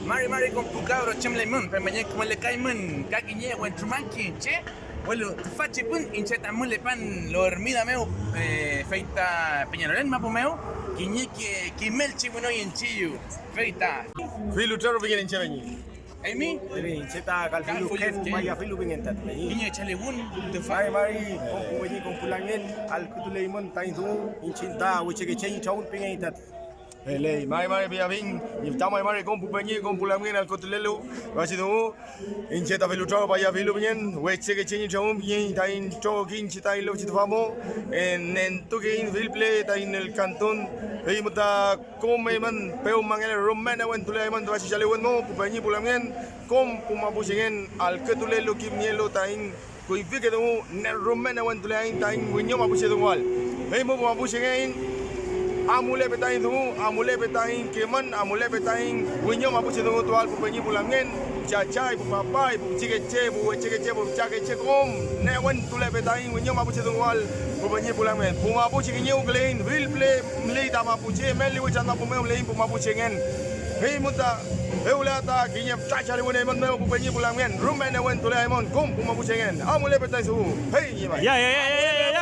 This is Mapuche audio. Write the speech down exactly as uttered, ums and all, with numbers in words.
Mari mari kom pu kabro, chem leymün, pemeñe kümelekaymün ka kiñe wentru mangke iñche, welu tüfachi pün iñche ta mülepan lo ermida mew, eh, fey ta peñalolen mapu mew, kiñeke kimelchi wünuy iñchiyu, fey ta. Filu traro pingen iñche peñi. Eymi? Eymi, iñche ta Kalfilu Kalfilu Ken Ken. Payafilu pingen tati peñi. Kiñe chaliwün tüfa. Mari mari kom pu peñi kom pu lamngen, allkütuleymün taiñ dungu, iñchiñ ta wechekeche ñi trawün pingen tati. Feley, mari mari piafiñ, ñi füta mari mari kom pu peñi, kom pu lamngen allkütulelu tüfachi dungu, iñche ta filu traro payafilu pingen, wechekeche ñi trawün pingen taiñ trokiñche taiñ lofchi tüfa mo, eh, nentukeiñ fill püle taiñ nülkantun, fey mu ta kom eymün pewmangele rume newentuleaymün tüfachi chaliwün mo, pu peñi pu lamngen, kom pu mapuchengen allkütulelu kimnielu taiñ kuyfike dungu ne-, rume newentuleaiñ taiñ wiño mapuche dunguael. Fey mu mapuchengen, amulepe taiñ dungu, amulepe taiñ kimün, amulepe taiñ wiño mapuche dungutuael pu peñi pu lamngen, pu chachay, pu papay, pu pichikeche, pu wechekeche, pu füchakeche, kom newentulepe taiñ wiño mapuche dunguael pu peñi pu lamngen. Pu mapuche kiñewküleiñ, fill püle müley ta mapuche, meli wichan mapu mew müleiñ pu mapuchengen. Fey mu ta fewla ta kiñe fütra chaliwün eymün mew pu peñi pu lamngen, rume newentuleaymün kom pu mapuchengen. Amulepe ta Jesus. Fey ñi may. Ya, ya, ya, ya, ya, ya.